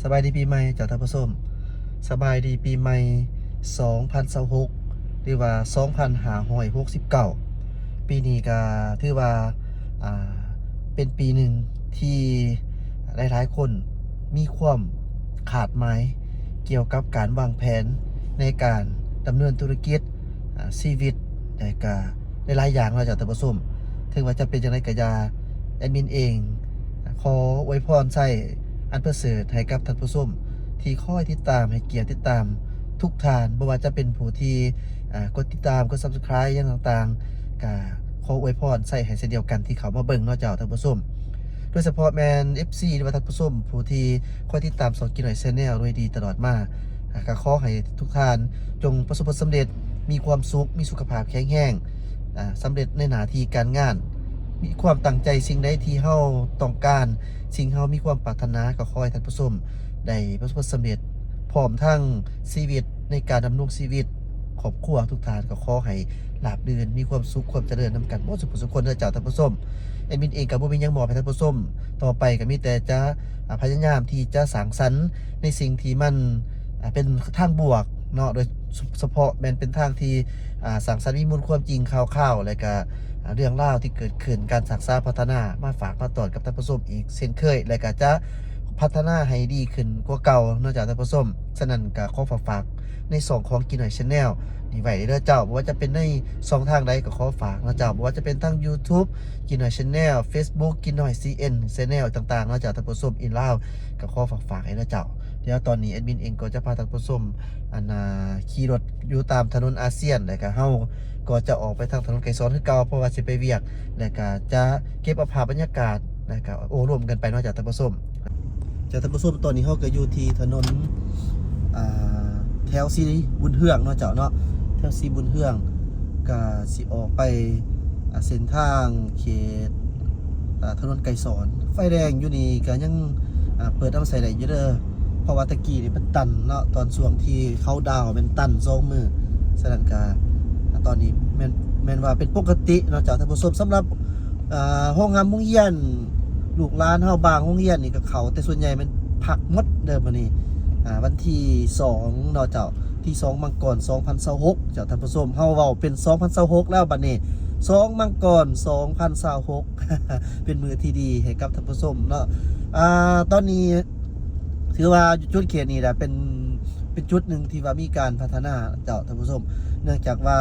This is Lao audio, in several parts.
ສະບາຍດີປີໃໝ່ເຈົ້າທ່ານຜູ້ຊົມ, ສະບາຍດີປີໃໝ່ສອງພັນຊາວຫົກ ຫຼືວ່າສອງພັນຫ້າຮ້ອຍຫົກສິບເກົ້າ. ປີນີ້ກໍຖືວ່າ ອ່າ ເປັນປີໜຶ່ງທີ່ຫຼາຍໆຄົນມີຄວາມຄາດໝາຍກ່ຽວກັບການວາງແຜນໃນການດຳເນີນທຸລະກິດ ອາ ຊີວິດ ແລະກະຫຼາຍໆຢ່າງເນາະເຈົ້າທ່ານຜູ້ຊົມ. ເຖິງວ່າຈະເປັນຈັ່ງໃດກໍຢ່າ ແອດມິນເອງຂໍອວຍພອນໄຊອັນປະເສີດໃຫ້ກັບທ່ານຜູ້ຊົມທີ່ຄອຍຕິດຕາມ ໃຫ້ກຽດຕິດຕາມທຸກທ່ານ, ບໍ່ວ່າຈະເປັນຜູ້ທີ່ ອາ ກົດຕິດຕາມ ກົດ Subscribe ຫຍັງຕ່າງໆ ກະຂໍອວຍພອນໄຊໃຫ້ເຊັ່ນດຽວກັນທີ່ເຂົ້າມາເບິ່ງເນາະເຈົ້າທ່ານຜູ້ຊົມ. ໂດຍສະເພາະແມ່ນ ເອັຟຊີ ຫຼືວ່າທ່ານຜູ້ຊົມຜູ້ທີ່ຄອຍຕິດຕາມຊ່ອງກີນ້ອຍ Channel ໂດຍດີຕະຫຼອດມາ, ອາ ກໍຂໍໃຫ້ທຸກທ່ານຈົ່ງປະສົບຜົນສຳເລັດ, ມີຄວາມສຸກ, ມີສຸຂະພາບແຂງແຮງ, ອາ ສຳເລັດໃນໜ້າທີ່ການງານ, ມີຄວາມຕັ້ງໃຈສິ່ງໃດທີ່ເຮົາຕ້ອງການ, ສິ່ງເຮົາມີຄວາມປາດຖະໜາ, ກໍຂໍໃຫ້ທ່ານຜູ້ຊົມໄດ້ປະສົບຜົນສຳເລັດ, ພ້ອມທັງຊີວິດໃນການດຳລົງຊີວິດ, ຄອບຄົວທຸກທ່ານກໍຂໍໃຫ້ລາບລື່ນ, ມີຄວາມສຸກ, ຄວາມຈະເລີນນຳກັນໝົດສູ່ຜູ້ສູ່ຄົນເດີເຈົ້າທ່ານຜູ້ຊົມ. ແອດມິນເອງກໍບໍ່ມີຫຍັງມອບໃຫ້ທ່ານຜູ້ຊົມ, ຕໍ່ໄປກໍມີແຕ່ຈະ ອາ ພະຍາຍາມທີ່ຈະສ້າງສັນໃນສິ່ງທີ່ມັນ ອາ ເປັນທາງບວກເນາະ, ໂດຍສະເພາະແມ່ນເປັນທາງທີ່ ອາ ສ້າງສັນມີມູນຄວາມຈິງຂ່າວຄາວ ແລະກະ ອາ ເລື່ອງລາວທີ່ເກີດຂຶ້ນ, ການສ້າງສາພັດທະນາມາຝາກມາຕ້ອນກັບທ່ານຜູ້ຊົມອີກເຊັ່ນເຄີຍ, ແລະກະຈະພັດທະນາໃຫ້ດີຂຶ້ນກວ່າເກົ່າເນາະເຈົ້າທ່ານຜູ້ຊົມ. ສະນັ້ນກະຂໍຝາກ ໃນຊ່ອງຂອງກີນ້ອຍ Channel ນີ້ໄວ້ເດີເຈົ້າ. ບໍ່ວ່າຈະເປັນໃນຊ່ອງທາງໃດກໍຂໍຝາກເນາະເຈົ້າ, ບໍ່ວ່າຈະເປັນທາງ YouTube ກີນ້ອຍ Channel, Facebook ກີນ້ອຍ ຊີເອັນ Channel ຕ່າງໆເນາະເຈົ້າ, ທ່ານຜູ້ຊົມ In Lao ກໍຂໍຝາກໆໃຫ້ເນາະເຈົ້າ. ດຽວຕອນນີ້ແອດມິນເອງກໍຈະພາທ່ານຜູ້ຊົມ ອັນ ອາ ຂີ່ລົດຢູ່ຕາມຖະໜົນອາຊຽນ, ແລ້ວກໍເຮົາກໍຈະອອກໄປທາງຖະໜົນໄກສອນຄືເກົ່າ ເພາະວ່າຊິໄປວຽກ, ແລ້ວກໍຈະເກັບເອົາພາບບັນຍາກາດ ແລ້ວກໍໂອ້ລົມກັນໄປເນາະເຈົ້າທ່ານຜູ້ຊົມ. ເຈົ້າທ່ານຜູ້ຊົມ, ຕອນນີ້ເຮົາກໍຢູ່ທີ່ຖະໜົນ ອ່າ ແຖວສີບຸນເຮືອງເນາະເຈົ້າເນາະ, ແຖວສີບຸນເຮືອງ ກໍຊິອອກໄປ ອ່າ ເສັ້ນທາງເຂດ ອ່າ ຖະໜົນໄກສອນ. ໄຟແດງຢູ່ນີ້ກໍຍັງ ອ່າ ເປີດນຳໃຊ້ໄດ້ຢູ່ເດີ, ເພາະວ່າແຕ່ກີ້ນີ້ມັນຕັນເນາະ, ຕອນຊ່ວງທີ່ເຂົາດາວແມ່ນຕັນສອງມື້. ສະນັ້ນກໍ ອ່າ ຕອນນີ້ແມ່ນ ແມ່ນວ່າເປັນປົກກະຕິເນາະເຈົ້າທ່ານຜູ້ຊົມ. ສຳລັບ ເອີ ໂຮງຮ່ຳໂຮງຮຽນ ລູກຫຼານເຮົາບາງໂຮງຮຽນນີ້ກໍເຂົ້າ, ແຕ່ສ່ວນໃຫຍ່ແມ່ນພັກໝົດເດີມື້ນີ້ ອ່າ ວັນທີສອງເນາະເຈົ້າ, ທີສອງມັງກອນສອງພັນຊາວຫົກ ເຈົ້າທ່ານຜູ້ຊົມ. ເຮົາເວົ້າເປັນສອງພັນຊາວຫົກແລ້ວບັດນີ້, ສອງມັງກອນສອງພັນຊາວຫົກ ເປັນມື້ທີ່ດີໃຫ້ກັບທ່ານຜູ້ຊົມເນາະ. ອ່າ ຕອນນີ້ຖືວ່າຈຸດເຂດນີ້ແຫຼະເປັນ ເປັນຈຸດໜຶ່ງທີ່ວ່າມີການພັດທະນາ ເຈົ້າທ່ານຜູ້ຊົມ, ເນື່ອງຈາກວ່າ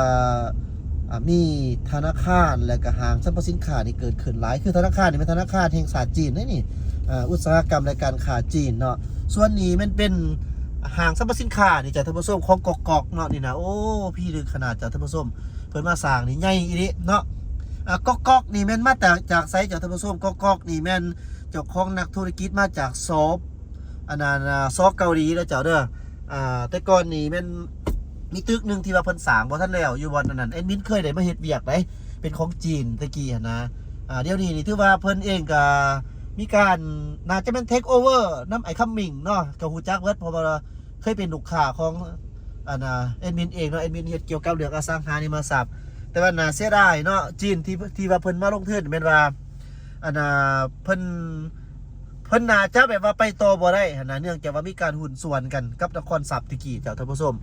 ອ່າ ມີທະນາຄານ ແລະກະຫ້າງສັບພະສິນຄ້ານີ້ເກີດຂຶ້ນຫຼາຍ. ຄືທະນາຄານນີ້ແມ່ນທະນາຄານແຫ່ງຊາດຈີນເດ້ນີ້, ອ່າ ອຸດສາຫະກຳ ແລະການຄ້າຈີນເນາະ. ສ່ວນນີ້ແມ່ນເປັນຫ້າງສັບພະສິນຄ້ານີ້ ເຈົ້າທ່ານຜູ້ຊົມ, ຂອງກອກໆເນາະນີ້ນະ. ໂອ້ ພິລຶກຂະໜາດ ເຈົ້າທ່ານຜູ້ຊົມ, ເພິ່ນມາສ້າງນີ້ໃຫຍ່ອີ່ຫຼີເນາະ. ອ່າ ກອກໆນີ້ແມ່ນມາຈາກ ຈາກໃສ ເຈົ້າທ່ານຜູ້ຊົມ? ກອກໆນີ້ແມ່ນເຈົ້າຂອງນັກທຸລະກິດມາຈາກ ສ ອັນນັ້ນ ອ່າ ສ ເກົາຫຼີເດີເຈົ້າເດີ. ອ່າ ແຕ່ກ່ອນນີ້ແມ່ນມີຕຶກໜຶ່ງທີ່ວ່າເພິ່ນສ້າງບໍ່ທັນແລ້ວຢູ່ບ່ອນອັນນັ້ນ, ແອດມິນເຄີຍໄດ້ມາເຮັດວຽກໄດ໋, ເປັນຂອງຈີນແຕ່ກີ້ຫັ້ນນະ. ອ່າ ດຽວນີ້ນີ້ຖືວ່າເພິ່ນເອງກໍມີການ ໜ້າຈະແມ່ນ take over ນຳອ້າຍຄຳມິງເນາະ, ກໍຮູ້ຈັກເບິດ ເພາະວ່າເຄີຍເປັນລູກຄ້າຂອງ ອັນ ອ່າ ແອດມິນເອງເນາະ, ແອດມິນເຮັດກ່ຽວກັບເລື່ອງອະສັງຫາລິມະຊັບ. ແຕ່ວ່າໜ້າເສຍດາຍເນາະ, ຈີນທີ່ ທີ່ວ່າເພິ່ນມາລົງທຶນແມ່ນວ່າ ອັນ ອ່າ ເພິ່ນ ເພິ່ນໜ້າຈະແບບວ່າໄປຕໍ່ບໍ່ໄດ້ຫັ້ນນະ, ເນື່ອງຈາກວ່າມີການຫຸ້ນສ່ວນກັນກັບນະຄອນຊັບແຕ່ກີ້ ເຈົ້າທ່ານຜູ້ຊົມ.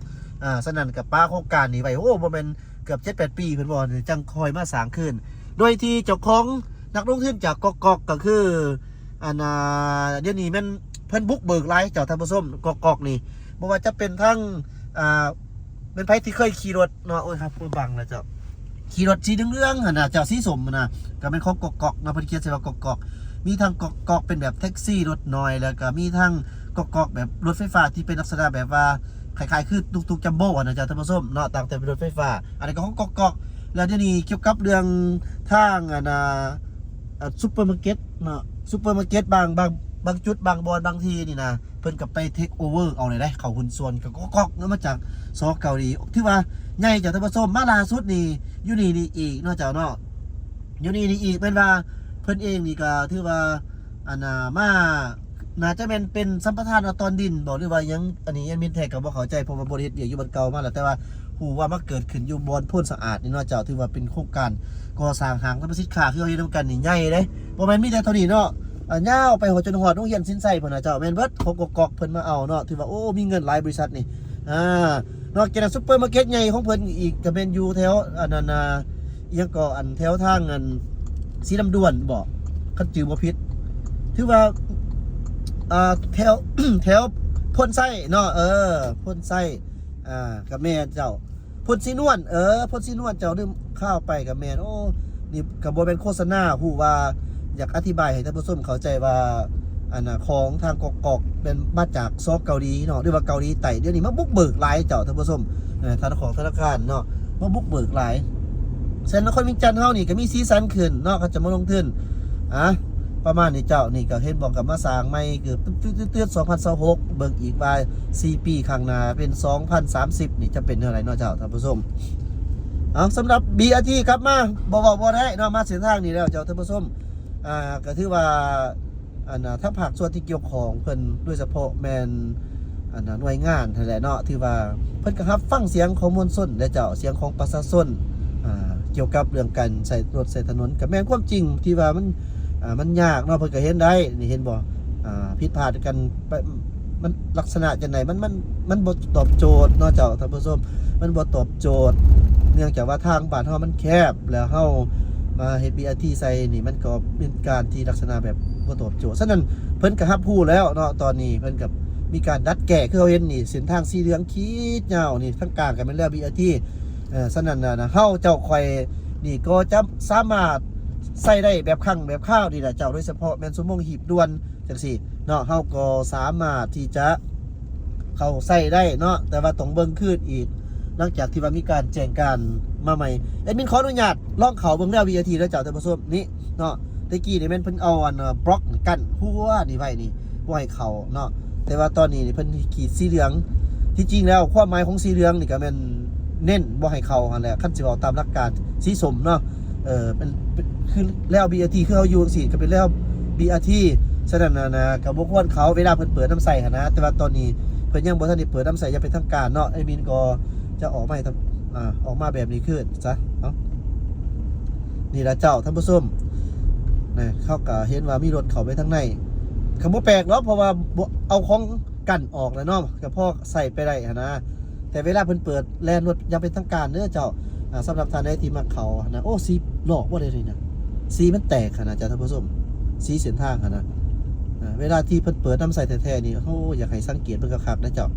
ອ່າ ສະນັ້ນກໍປະໂຄງການນີ້ໄວ້ ໂອ້ ບໍ່ແມ່ນເກືອບເຈັດແປດປີເພິ່ນບໍ່ ຈັ່ງຄ່ອຍມາສ້າງຄືນ, ໂດຍທີ່ເຈົ້າຂອງນັກລົງທຶນຈາກກອກໆ ກໍຄື ອັນ ອ່າ ດຽວນີ້ແມ່ນເພິ່ນບຸກເບີກຫຼາຍ ເຈົ້າທ່ານຜູ້ຊົມ, ກອກໆນີ້ ບໍ່ວ່າຈະເປັນທັງ ອ່າ ແມ່ນໃຜທີ່ເຄີຍຂີ່ລົດເນາະ, ໂອ້ຍ ຫາຜູ້ບັງແລ້ວເຈົ້າ, ຂີ່ລົດສີເຫຼືອງໆຫັ້ນນະເຈົ້າ, ສີສົ້ມຫັ້ນນະ, ກໍແມ່ນຂອງກອກໆເນາະ, ເພິ່ນຂຽນໃສ່ວ່າກອກໆ. ມີທັງກອກໆເປັນແບບແທັກຊີລົດນ້ອຍ, ແລ້ວກໍມີທັງກອກໆແບບລົດໄຟຟ້າທີ່ເປັນລັກສະນະແບບວ່າຄ້າຍໆຄືຕຸກໆຈັມໂບ້ຫັ້ນນະເຈົ້າທ່ານຜູ້ຊົມເນາະ, ຕ່າງແຕ່ເປັນລົດໄຟຟ້າ. ອັນນີ້ກໍຂອງກອກໆ. ແລ້ວດຽວນີ້ກ່ຽວກັບເລື່ອງທາງ ອັນ ອ່າ ອ່າ ຊຸບເປີມາເກັດເນາະ, ຊຸບເປີມາເກັດບາງ ບາງ ບາງຈຸດ ບາງບ່ອນ ບາງທີ່ນີ້ນະ ເພິ່ນກໍໄປ take over ເອົາເລີຍເດ້, ເຂົ້າຫຸ້ນສ່ວນກັບກອກໆເນາະ, ມາຈາກ ສ ເກົາຫຼີ. ຖືວ່າໃຫຍ່ເຈົ້າທ່ານຜູ້ຊົມ, ມາລ່າສຸດນີ້ຢູ່ນີ້ນີ້ອີກເນາະເຈົ້າເນາະ, ຢູ່ນີ້ນີ້ອີກແມ່ນວ່າເພິ່ນເອງນີ້ກໍຖືວ່າ ອັນ ອ່າ ມາ ໜ້າຈະແມ່ນເປັນສຳປະທານເອົາຕອນດິນບໍ ຫຼືວ່າຫຍັງ, ອັນນີ້ແອດມິນແທ້ກໍບໍ່ເຂົ້າໃຈ ເພາະວ່າບໍ່ໄດ້ເຮັດວຽກຢູ່ບ່ອນເກົ່າມາແລ້ວ, ແຕ່ວ່າຮູ້ວ່າມາເກີດຂຶ້ນຢູ່ບ່ອນໂພນສະອາດນີ້ເນາະເຈົ້າ. ຖືວ່າເປັນໂຄງການກໍ່ສ້າງຫ້າງສັບພະສິນຄ້າ ຄືເຮົາເຮັດນຳກັນນີ້ໃຫຍ່ເດ້, ບໍ່ແມ່ນມີແຕ່ເທົ່ານີ້ເນາະ, ອ່າ ຍາວໄປຮອດ ຈົນຮອດໂຮງຮຽນສິນໄຊພຸ້ນນະເຈົ້າ. ແມ່ນເບິດ ເຂົາກໍກອກເພິ່ນມາເອົາເນາະ ຖືວ່າ ໂອ້ ມີເງິນຫຼາຍບໍລິສັດນີ້. ອ່າ ນອກຈາກນັ້ນ ຊຸບເປີມາເກັດໃຫຍ່ຂອງເພິ່ນອີກ ກໍແມ່ນຢູ່ແຖວ ອັນນັ້ນນະ ອີ່ຫຍັງກໍ ອັນແຖວທາງ ອັນ ສີລຳດວນບໍ ຄັນຈື່ບໍ່ຜິດ ຖືວ່າ ອ່າ ແຖວ ແຖວໂພນໄຊເນາະ. ເອີ ໂພນໄຊ ອ່າ ກໍແມ່ນເຈົ້າ ໂພນສີນວນ ເອີ ໂພນສີນວນ ເຈົ້າ ລືມຂ່າວໄປ ກໍແມ່ນ. ໂອ້ ນີ້ກໍບໍ່ແມ່ນໂຄສະນາ ຮູ້ວ່າ ຢາກອະທິບາຍໃຫ້ທ່ານຜູ້ຊົມເຂົ້າໃຈວ່າ ອັນນ່າ ຂອງທາງກອກໆ ແມ່ນມາຈາກສປປ ເກົາຫຼີເນາະ ຫຼືວ່າເກົາຫຼີໃຕ້. ດຽວນີ້ມາບຸກເບີກຫຼາຍເຈົ້າ ທ່ານຜູ້ຊົມ ເອີ ທະນາຄອນ ທະນາຄານເນາະ ມາບຸກເບີກຫຼາຍ. ສະນັ້ນ ນະຄອນວຽງຈັນເຮົານີ້ກໍມີສີສັນຂຶ້ນເນາະ ເຂົາຈະມາລົງທຶນ ອ່າ ປະມານນີ້ເຈົ້າ. ນີ້ກໍເຫັນບໍ່ ກໍມາສ້າງໃໝ່ ຄື ຕຶດໆໆ ສອງພັນຊາວຫົກ ເບິ່ງອີກວ່າສີ່ປີຂ້າງໜ້າ ເປັນສອງພັນສາມສິບນີ້ ຈະເປັນແນວໃດເນາະເຈົ້າ ທ່ານຜູ້ຊົມ. ເອົາ ສຳລັບ ບີອາທີ ກັບມາ ບໍ່ເວົ້າບໍ່ໄດ້ເນາະ ມາເສັ້ນທາງນີ້ແລ້ວເຈົ້າ ທ່ານຜູ້ຊົມ. ອ່າ ກໍຖືວ່າ ອັນນ່າ ທາງພາກສ່ວນທີ່ກ່ຽວຂ້ອງເພິ່ນ ໂດຍສະເພາະແມ່ນ ອັນນ່າ ໜ່ວຍງານຫັ້ນແຫຼະເນາະ ຖືວ່າເພິ່ນກໍຮັບຟັງສຽງຂອງມວນຊົນແຫຼະເຈົ້າ ສຽງຂອງປະຊາຊົນ ອ່າ ກ່ຽວກັບເລື່ອງການໃຊ້ລົດໃຊ້ຖະໜົນ ກໍແມ່ນຄວາມຈິງທີ່ວ່າມັນ ອ່າ ມັນຍາກເນາະ ເພິ່ນກໍເຫັນໄດ້. ນີ້ເຫັນບໍ່ ອ່າ ຜິດພາດກັນໄປ ມັນລັກສະນະຈັ່ງໃດ ມັນ ມັນ ມັນບໍ່ຕອບໂຈດເນາະເຈົ້າ ທ່ານຜູ້ຊົມ ມັນບໍ່ຕອບໂຈດ ເນື່ອງຈາກວ່າທາງບ້ານເຮົາມັນແຄບ ແລ້ວເຮົາມາເຮັດ ບີອາທີ ໃສ່ນີ້ ມັນກໍເປັນການທີ່ລັກສະນະແບບບໍ່ຕອບໂຈດ. ສະນັ້ນ ເພິ່ນກໍຮັບຮູ້ແລ້ວເນາະ ຕອນນີ້ເພິ່ນກໍມີການດັດແກ້ ຄືເຮົາເຫັນນີ້ ເສັ້ນທາງສີເຫຼືອງຂີດຍາວນີ້ ທາງກາງກໍແມ່ນແລ້ວ ບີອາທີ ເອີ ສະນັ້ນນະ ເຮົາເຈົ້າຂ້ອຍນີ້ກໍຈະສາມາດໃຊ້ໄດ້ແບບຄັ້ງແບບຄາວນີ້ລະເຈົ້າ ໂດຍສະເພາະແມ່ນຊົ່ວໂມງຮີບດ່ວນ ຈັ່ງຊີ້ເນາະ ເຮົາກໍສາມາດທີ່ຈະເຂົ້າໃຊ້ໄດ້ເນາະ ແຕ່ວ່າຕ້ອງເບິ່ງຄືນອີກ ຫຼັງຈາກທີ່ວ່າມີການແຈ້ງການມາໃໝ່. ແອດມິນຂໍອະນຸຍາດລອງເຂົ້າເບິ່ງແລ້ວ ວີໄອພີ ເດີເຈົ້າ ທ່ານຜູ້ຊົມ ນີ້ເນາະ. ແຕ່ກີ້ນີ້ແມ່ນເພິ່ນເອົາອັນ ບລັອກກັ້ນຮົ້ວນີ້ໄວ້ນີ້ ບໍ່ໃຫ້ເຂົ້າເນາະ ແຕ່ວ່າຕອນນີ້ນີ້ເພິ່ນຂີດສີເຫຼືອງ. ທີ່ຈິງແລ້ວຄວາມໝາຍຂອງສີເຫຼືອງນີ້ກໍແມ່ນເນັ້ນບໍ່ໃຫ້ເຂົ້າຫັ້ນແຫຼະ ຄັນຊິເວົ້າຕາມຫຼັກການ. ສີສົ້ມເນາະ ເອີ ເປັນ ເປັນ ຄືແລ້ວ ບີອາທີ ຄືເຮົາຢູ່ຈັ່ງຊີ້ ກໍເປັນແລ້ວ ບີອາທີ ສະນັ້ນນະ ນະ ກໍບໍ່ຄວນເຂົ້າເວລາເພິ່ນເປີດນຳໃຊ້ຫັ້ນນະ ແຕ່ວ່າຕອນນີ້ເພິ່ນຍັງບໍ່ທັນໄດ້ເປີດນຳໃຊ້ຢ່າງເປັນທາງການເນາະ. ແອດມິນກໍຈະອອກມາໃຫ້ ອ່າ ອອກມາແບບນີ້ຄືນຊະເນາະ. ນີ້ລະເຈົ້າ ທ່ານຜູ້ຊົມ ນະ ເຂົາກໍເຫັນວ່າມີລົດເຂົ້າໄປທາງໃນ ກໍບໍ່ແປກດອກ ເພາະວ່າບໍ່ເອົາຂອງ ກັນອອກແລ້ວເນາະ ກໍພໍໃຊ້ໄປໄດ້ຫັ້ນນະ. ແຕ່ເວລາເພິ່ນເປີດແລ່ນລົດຢ່າງເປັນທາງການເດີເຈົ້າ. ອ່າ ສຳລັບທ່ານໃດທີ່ມັກເຂົ້າຫັ້ນນະ ໂອ້ ສີຫຼອກບໍ່ໄດ້ນີ້ນະ ສີມັນແຕກຫັ້ນນະເຈົ້າ ທ່ານຜູ້ຊົມ ສີເສັ້ນທາງຫັ້ນນະ. ອ່າ ເວລາທີ່ເພິ່ນເປີດນຳໃຊ້ແທ້ໆນີ້ ໂອ້ ຢາກໃຫ້ສັງເກດເບິ່ງຄັກໆນະເຈົ້າ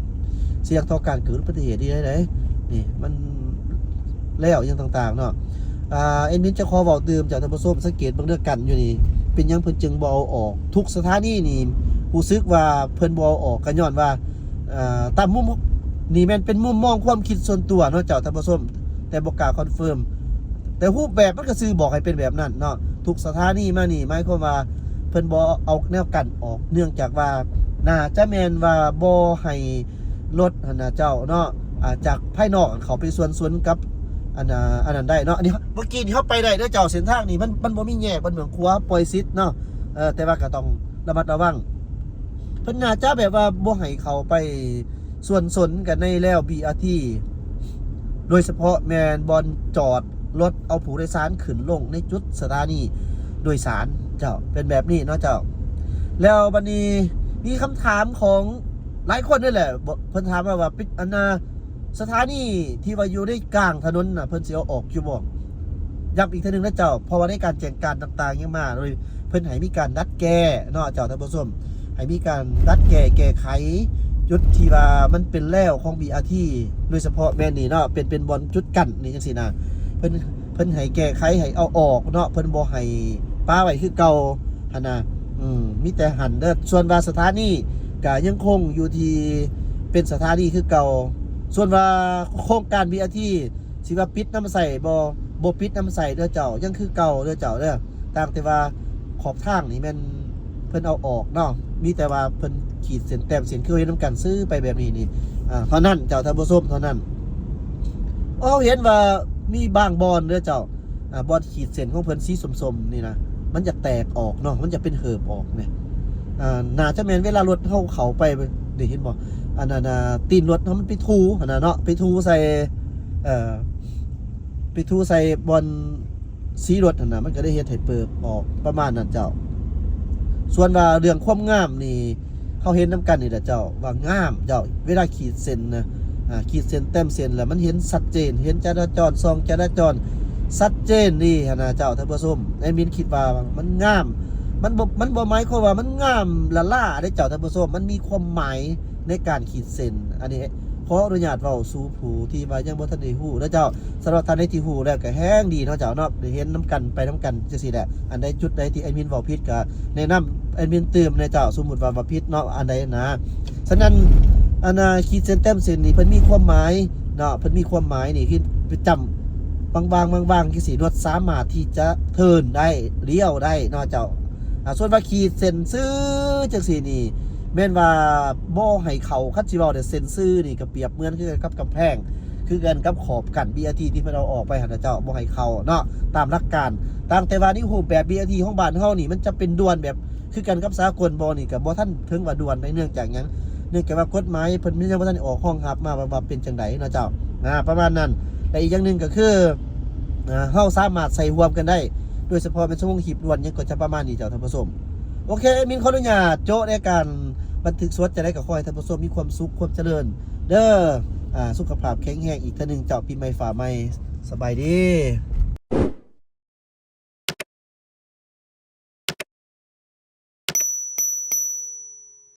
ສ່ຽງຕໍ່ການເກີດອຸບັດຕິເຫດນີ້ໄດ້ ນີ້ມັນແລ້ວຫຍັງຕ່າງໆເນາະ. ອ່າ ແອດມິນຈະຂໍເວົ້າຕື່ມເຈົ້າ ທ່ານຜູ້ຊົມ ສັງເກດເບິ່ງເດີ ກັນຢູ່ນີ້ ເປັນຫຍັງເພິ່ນຈຶ່ງບໍ່ເອົາອອກ? ທຸກສະຖານີນີ້ ຮູ້ສຶກວ່າເພິ່ນບໍ່ເອົາອອກ ກໍຍ້ອນວ່າ ເອີ ຕາມມຸມ ນີ້ແມ່ນເປັນມຸມມອງຄວາມຄິດສ່ວນຕົວເນາະເຈົ້າ ທ່ານຜູ້ຊົມ ແຕ່ບໍ່ກ້າຄອນເຟີມ. ແຕ່ຮູບແບບມັນກໍສື່ບອກໃຫ້ເປັນແບບນັ້ນເນາະ. ທຸກສະຖານີມານີ້ ໝາຍຄວາມວ່າເພິ່ນບໍ່ເອົາແນວກັ້ນອອກ ເນື່ອງຈາກວ່າໜ້າຈະແມ່ນວ່າບໍ່ໃຫ້ລົດຫັ້ນນະເຈົ້າເນາະ ອ່າ ຈາກພາຍນອກເຂົ້າໄປສ່ວນຊົນກັບ ອັນ ອ່າ ອັນນັ້ນໄດ້ເນາະ. ອັນນີ້ ເມື່ອກີ້ນີ້ເຮົາໄປໄດ້ເດີເຈົ້າ ເສັ້ນທາງນີ້ມັນ ມັນບໍ່ມີແຍກ ມັນເມືອງຂວາ ປ່ອຍສິດເນາະ. ເອີ ແຕ່ວ່າກໍຕ້ອງລະມັດລະວັງ ເພິ່ນໜ້າຈະແບບວ່າບໍ່ໃຫ້ເຂົ້າໄປສ່ວນຊົນກັນໃນແລວ ບີອາທີ ໂດຍສະເພາະແມ່ນບ່ອນຈອດລົດເອົາຜູ້ໂດຍສານຂຶ້ນລົງໃນຈຸດສະຖານີໂດຍສານເຈົ້າ ເປັນແບບນີ້ເນາະເຈົ້າ. ແລ້ວບັດນີ້ມີຄຳຖາມຂອງຫຼາຍຄົນນີ້ແຫຼະ ເພິ່ນຖາມມາວ່າ ປິດ ອັນນ່າ ສະຖານີທີ່ວ່າຢູ່ໃນກາງຖະໜົນນະ ເພິ່ນຊິເອົາອອກຢູ່ບໍ່? ຢ້ຳອີກເທື່ອໜຶ່ງນະເຈົ້າ ເພາະວ່າໃນການແຈ້ງການຕ່າງໆຍັງມາໂດຍ ເພິ່ນໃຫ້ມີການດັດແກ້ເນາະເຈົ້າ ທ່ານຜູ້ຊົມ ໃຫ້ມີການດັດແກ້ແກ້ໄຂຈຸດທີ່ວ່າມັນເປັນແລວຂອງ ບີອາທີ ໂດຍສະເພາະແມ່ນນີ້ເນາະ ເປັນ ເປັນບ່ອນຈຸດກັ້ນນີ້ຈັ່ງຊີ້ນະ ເພິ່ນ ເພິ່ນໃຫ້ແກ້ໄຂໃຫ້ເອົາອອກເນາະ ເພິ່ນບໍ່ໃຫ້ປະໄວ້ຄືເກົ່າຫັ້ນນະ. ອືມ ມີແຕ່ຫັ້ນເດີ ສ່ວນວ່າສະຖານີກະຍັງຄົງຢູ່ທີ່ເປັນສະຖານີຄືເກົ່າ. ສ່ວນວ່າໂຄງການ ບີອາທີ ຊິວ່າປິດນຳໃຊ້ບໍ່? ບໍ່ປິດນຳໃຊ້ເດີເຈົ້າ ຍັງຄືເກົ່າເດີເຈົ້າເດີ. ຕ່າງແຕ່ວ່າຂອບທາງນີ້ແມ່ນເພິ່ນເອົາອອກເນາະ ມີແຕ່ວ່າເພິ່ນຂີດເສັ້ນແຕ້ມເສັ້ນ ຄືເຮົາເຫັນນຳກັນ ຊື່ໄປແບບນີ້ນີ້ ອ່າ ເທົ່ານັ້ນເຈົ້າ ທ່ານຜູ້ຊົມ ເທົ່ານັ້ນ. ເຮົາເຫັນວ່າມີບາງບ່ອນເດີເຈົ້າ ອ່າ ບ່ອນຂີດເສັ້ນຂອງເພິ່ນສີສົ້ມໆນີ້ນະ ມັນຈະແຕກອອກເນາະ ມັນຈະເປັນເຫີບອອກນີ້ ອ່າ ໜ້າຈະແມ່ນເວລາລົດເຮົາເຂົ້າໄປ ນີ້ເຫັນບໍ່ ອັນນັ້ນ ອ່າ ຕີນລົດເຮົາມັນໄປຖູຫັ້ນນະເນາະ ໄປຖູໃສ່ ເອີ ໄປຖູໃສ່ບ່ອນສີລົດຫັ້ນນະ ມັນກໍໄດ້ເຮັດໃຫ້ເປີກອອກປະມານນັ້ນເຈົ້າ. ສ່ວນວ່າເລື່ອງຄວາມງາມນີ້ ເຮົາເຫັນນຳກັນນີ້ແຫຼະເຈົ້າ ວ່າງາມເຈົ້າ ເວລາຂີດເສັ້ນນະ ອ່າ ຂີດເສັ້ນແຕ້ມເສັ້ນແລ້ວ ມັນເຫັນຊັດເຈນ ເຫັນຈະລາຈອນ ຊ່ອງຈະລາຈອນຊັດເຈນດີຫັ້ນນະເຈົ້າ ທ່ານຜູ້ຊົມ. ແອດມິນຄິດວ່າມັນງາມ ມັນບໍ່ ມັນບໍ່ໝາຍຄວາມວ່າມັນງາມລ້າໆເດ້ເຈົ້າ ທ່ານຜູ້ຊົມ ມັນມີຄວາມໝາຍໃນການຂີດເສັ້ນ. ອັນນີ້ຂໍອະນຸຍາດເວົ້າສູ່ຜູ້ທີ່ວ່າຍັງບໍ່ທັນໄດ້ຮູ້ເດີເຈົ້າ. ສຳລັບທ່ານໃດທີ່ຮູ້ແລ້ວກໍແຮງດີເນາະເຈົ້າເນາະ ໄດ້ເຫັນນຳກັນ ໄປນຳກັນຈັ່ງຊີ້ແຫຼະ. ອັນໃດຈຸດໃດທີ່ແອດມິນເວົ້າຜິດກໍແນະນຳແອດມິນຕື່ມແດ່ເຈົ້າ ສົມມຸດວ່າເວົ້າຜິດເນາະ ອັນໃດນະ. ສະນັ້ນ ອັນນ່າ ຂີດເສັ້ນແຕ້ມເສັ້ນນີ້ ເພິ່ນມີຄວາມໝາຍເນາະ ເພິ່ນມີຄວາມໝາຍນີ້ ຄືປະຈຳບາງໆ ບາງໆ ຈັ່ງຊີ້ ລົດສາມາດທີ່ຈະເທີນໄດ້ ລ້ຽວໄດ້ເນາະເຈົ້າ. ອ່າ ສ່ວນວ່າຂີດເສັ້ນຊື່ຈັ່ງຊີ້ນີ້ ແມ່ນວ່າບໍ່ໃຫ້ເຂົ້າ ຄັນຊິເວົ້າແຕ່ເສັ້ນຊື່ນີ້ ກໍປຽບເໝືອນຄືກັນກັບກຳແພງ ຄືກັນກັບຂອບກັ້ນ ບີອາທີ ທີ່ເພິ່ນເອົາອອກໄປຫັ້ນນະເຈົ້າ ບໍ່ໃຫ້ເຂົ້າເນາະ ຕາມຫຼັກການ. ຕ່າງແຕ່ວ່າໃນຮູບແບບ ບີອາທີ ຂອງບ້ານເຮົານີ້ ມັນຈະເປັນດ່ວນແບບຄືກັນກັບສາກົນບໍ່ນີ້ ກໍບໍ່ທັນເຖິງວ່າດ່ວນໃດ. ເນື່ອງຈາກຫຍັງ? ເນື່ອງຈາກວ່າກົດໝາຍເພິ່ນຍັງບໍ່ທັນອອກຮອງຮັບມາວ່າ ວ່າເປັນຈັ່ງໃດເນາະເຈົ້າ. ອ່າ ປະມານນັ້ນ. ແລະ ອີກຢ່າງໜຶ່ງກໍຄື ອ່າ ເຮົາສາມາດໃສ່ຮ່ວມກັນໄດ້ ໂດຍສະເພາະແມ່ນຊົ່ວໂມງຮີບດ່ວນຫຍັງ ກໍຈະປະມານນີ້ເຈົ້າ ທ່ານຜູ້ຊົມ. ໂອເຄ ແອດມິນຂໍອະນຸຍາດໂຈະໃນການບັນທຶກສົດ. ຈັ່ງໃດກໍຂໍໃຫ້ທ່ານຜູ້ຊົມມີຄວາມສຸກ ຄວາມຈະເລີນເດີ ອ່າ ສຸຂະພາບແຂງແຮງອີກເທື່ອໜຶ່ງເຈົ້າ ປີໃໝ່ຟ້າໃໝ່. ສະບາຍດີ.